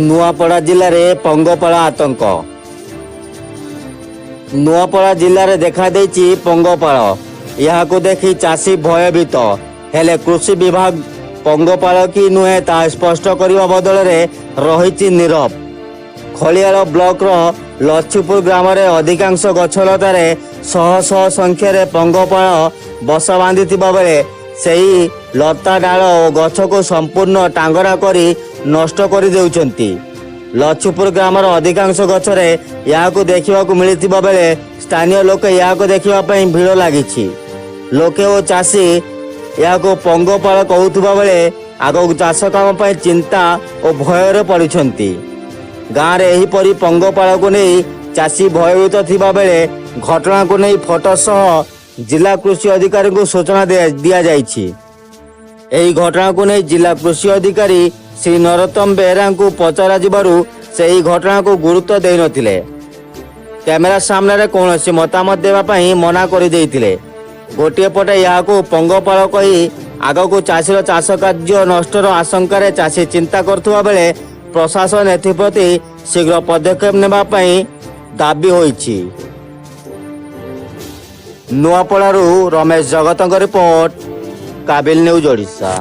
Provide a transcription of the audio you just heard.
Nuapada ଜିଲ୍ଲାରେ ପଙ୍ଗପାଳ ଆତଙ୍କ। ନୂଆପଡ଼ା ଜିଲ୍ଲାରେ ଦେଖାଦେଇଛି ପଙ୍ଗପାଳ। ଏହାକୁ ଦେଖି ଚାଷୀ ଭୟଭୀତ। ହେଲେ କୃଷି ବିଭାଗ ପଙ୍ଗପାଳ କି ନୁହେଁ, ତାହା ସ୍ପଷ୍ଟ କରିବା ବଦଳରେ ରହିଛି ନୀରବ। ଖଳିଆଳ ବ୍ଲକର ଲଛିପୁର ଗ୍ରାମରେ ଅଧିକାଂଶ ଗଛଲତାରେ ଶହ ଶହ ସଂଖ୍ୟାରେ ପଙ୍ଗପାଳ ବସା ବାନ୍ଧିଥିବା ବେଳେ ସେହି ଲତା, ଡାଳ ଓ ଗଛକୁ ସମ୍ପୂର୍ଣ୍ଣ ଟାଙ୍ଗରା କରି ନଷ୍ଟ କରିଦେଉଛନ୍ତି। ଲଛିପୁର ଗ୍ରାମର ଅଧିକାଂଶ ଗଛରେ ଏହାକୁ ଦେଖିବାକୁ ମିଳିଥିବା ବେଳେ ସ୍ଥାନୀୟ ଲୋକେ ଏହାକୁ ଦେଖିବା ପାଇଁ ଭିଡ଼ ଲାଗିଛି। ଲୋକେ ଓ ଚାଷୀ ଏହାକୁ ପଙ୍ଗପାଳ କହୁଥିବା ବେଳେ ଆଗକୁ ଚାଷ କାମ ପାଇଁ ଚିନ୍ତା ଓ ଭୟରେ ପଡ଼ିଛନ୍ତି। ଗାଁରେ ଏହିପରି ପଙ୍ଗପାଳକୁ ନେଇ ଚାଷୀ ଭୟଭୀତ ଥିବା ବେଳେ ଘଟଣାକୁ ନେଇ ଫଟୋ ସହ ଜିଲ୍ଲା କୃଷି ଅଧିକାରୀଙ୍କୁ ସୂଚନା ଦିଆଯାଇଛି। ଏହି ଘଟଣାକୁ ନେଇ ଜିଲ୍ଲା କୃଷି ଅଧିକାରୀ ଶ୍ରୀ ନରୋତ୍ତମ ବେହେରାଙ୍କୁ ପଚରାଯିବାରୁ ସେ ଏହି ଘଟଣାକୁ ଗୁରୁତ୍ୱ ଦେଇନଥିଲେ। କ୍ୟାମେରା ସାମ୍ନାରେ କୌଣସି ମତାମତ ଦେବା ପାଇଁ ମନା କରିଦେଇଥିଲେ। ଗୋଟିଏ ପଟେ ଏହାକୁ ପଙ୍ଗପାଳ କହି ଆଗକୁ ଚାଷୀର ଚାଷ କାର୍ଯ୍ୟ ନଷ୍ଟର ଆଶଙ୍କାରେ ଚାଷୀ ଚିନ୍ତା କରୁଥିବା ବେଳେ ପ୍ରଶାସନ ଏଥିପ୍ରତି ଶୀଘ୍ର ପଦକ୍ଷେପ ନେବା ପାଇଁ ଦାବି ହୋଇଛି। ନୂଆପଡ଼ାରୁ ରମେଶ ଜଗତଙ୍କ ରିପୋର୍ଟ, କାବିଲ ନ୍ୟୁଜ୍ ଓଡ଼ିଶା।